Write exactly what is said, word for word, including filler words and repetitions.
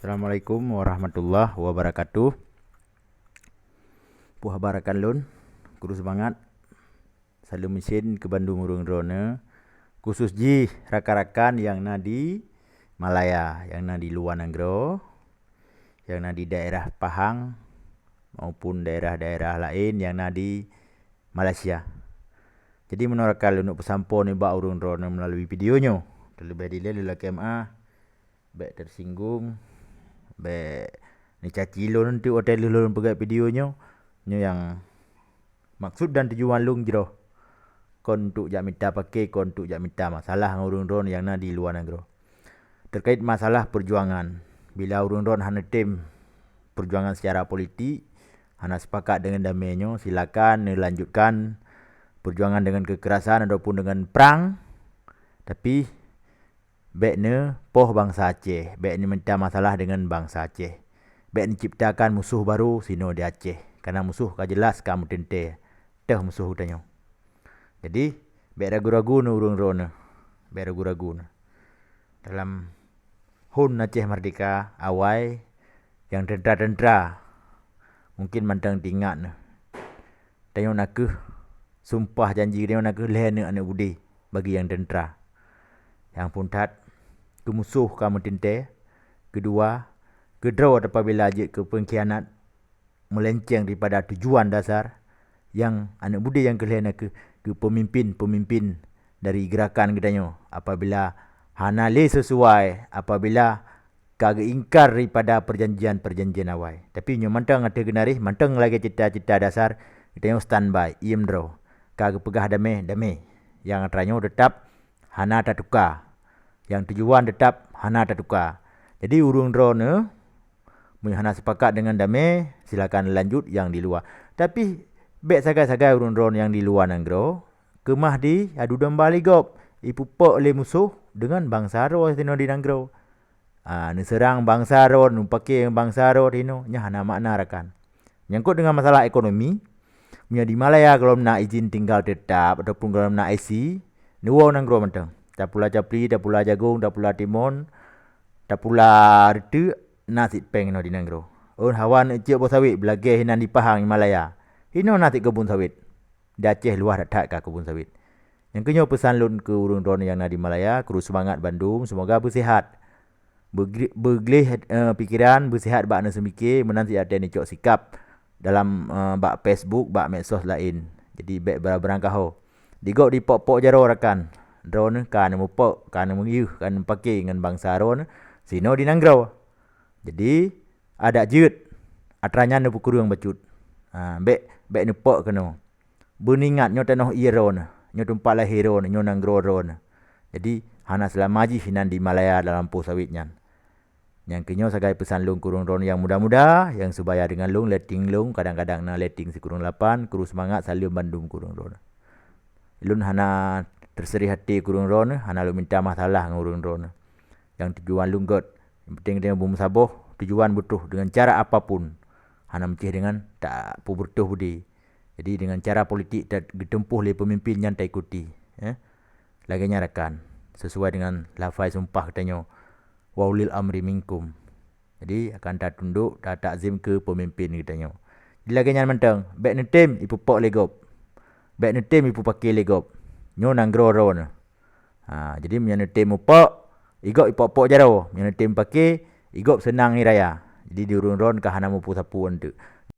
Assalamualaikum warahmatullahi wabarakatuh. Puh barakan lôn, kuru seumangat. Saleuem meusén keu bandum ureuëng droeneuh, khusus jih rakan-rakan nyang na di Malaya, nyang na di luwa nanggroe, nyang na di daerah Pahang maupun daerah-daerah laén nyang na di Malaysia. Jadi meunoe rakan lôn peusampoe nibak ureuëng droeneuh meulalu video nyoe. Teuleubeh dilée lôn lakée meuáh bék teusinggung, bék neucaci lôn untuk watée lheueh lôn peugét video nyoe. Nyoe nyang maksud dan tujuan lôn jroh. Kon untuk jak mita paké, kon untuk jak mita masalah ngon ureuëng droeneuh nyang na di luwa nanggroe. Terkait masalah perjuangan, bila ureuëng droeneuh hana tem perjuangan secara politik, hana sepakat dengan damai nyoe, silakan neulanjutkan perjuangan dengan kekerasan ataupun dengan perang. Tapi bék neupoh bansa Aceh, bék neumita masalah dengan bansa Aceh. Bék neuciptakan musoh baru sinoe di Aceh, karena musoh ka jelas ka meuteuntée teuh musoh geutanyoe. Jadi bék ragu-ragu neu ureuëng droeneuh, bék ragu-ragu neu. Dalam hon Aceh Merdeka awai nyang teuntera-teuntera mungkin mantong teuingat neu. Tanyoe nakeuh sumpah janji, tanyoe nakeuh lhée neuk aneuëk budé bagi nyang teuntera. Nyang phon that, keumusoh ka meuteuntée. Keudua, keudroe apabila jeuet keu peungkhianat meulenceng daripada tujuan dasar nyang aneuëk budé nyang keu lhée nakeuh keu peumimpin-peumimpin dari geurakan geutanyoe apabila hana lé seusuai, apabila ka geuingkar daripada peujanjian-peujanjian awai. Tapi nyoe mantong ateueh geunaréh, mantong lagée cita-cita dasar geutanyoe standby, iem droe. Ka geupeugah damé, damé. Nyang atra nyoe teutap hana tatuka. Nyang tujuan teutap hana tatuka. Jadi ureuëng droeneuh meunyoe hana sepakat dengan damé, silakan lanjut nyang di luwa. Tapi bék sagai-sagai ureuëng droeneuh nyang di luwa nanggroe keumah di adu domba lé gob, ipupok lé musoh dengan bansa droe sinoe di nanggroe. Ah, neuseurang bansa droe, neupaké bansa droe tinoe, nyan hana makna rakan. Nyangkot dengan masalah ekonomi, meunyoe di Malaya gohlom na izin tinggal tetap ataupun gohlom na I C, neuwoe nanggroe mantong. Tapula capli, tapula jagong, tapula timon, tapula reuteuek, na cit péng inoe di nanggroe. Ôn hawa neucok boh sawét beulagée hinan di Pahang di Malaya. Hinoe na cit keubon sawét. Di Aceh luwah that-that ka keubon sawét. Nyang keunyoe peusan lôn keu ureuëng droeneuh nyang na di Malaya, kuru seumangat bandum, seumoga beusihat. Beugli-, beugleh, eh, pikeran, beusihat bak neuseumike, meunan cit até neucok sikab dalam, eh, bak Facebook, bak medsos laén. Jadi bék beurang-beurang kaho. Di gob dipok-pok jaroe rakan. Droeneuh ka neumupok, ka neumeuyeuh, ka neupaké ngon bansa droeneuh sinoe di nanggroe. Jadi adak jeuet, atra nyan neupeukureueng bacut. Ha, bék, bék neupok keunoe. Beuneuingat nyoe tanoh ie droeneuh, nyoe teumpat lahé droeneuh, nyoe nanggroe droeneuh. Jadi hana seulama jih hinan di Malaya dalam poh sawét nyan. Nyang keunyoe sagai peusan lôn keu ureuëng droeneuh nyang muda-muda, nyang seubaya deungon lôn, letting lôn, kadang-kadang na letting sikureueng lapan, kuru seumangat, saleuem bandum keu ureuëng droeneuh. Lôn hana teuseurih até keu ureuëng droeneuh, hana lôn minta masalah ngon ureuëng droeneuh. Nyang tujuan lôn gét, nyang penting tanyoe beumeusaboh, tujuan beutôh dengan cara apapun. Hana meucéh dengan tapeubeutôh beudé. Jadi dengan cara politik ta-, geuteumpuh lé peumimpin nyan taikuti, eh. Lagée nyan rakan, seusuai dengan lafai sumpah geutanyoe, "Wa ulil amri minkum." Jadi akan tatundok, tatakzim keu peumimpin geutanyoe. Jadi lagée nyan mantong, bék neutem ipupok lé gob. Bék neutem ipupake lé gob. Nyoe nanggroe droeneuh. Ha, jadi meunyoe neutem mupok, i gob ipok-pok jaroe. Meunyoe neutem paké, i gob seunang ie raya. Jadi di ureuëng droeneuh ka hana mupeue sapeue eunteuk.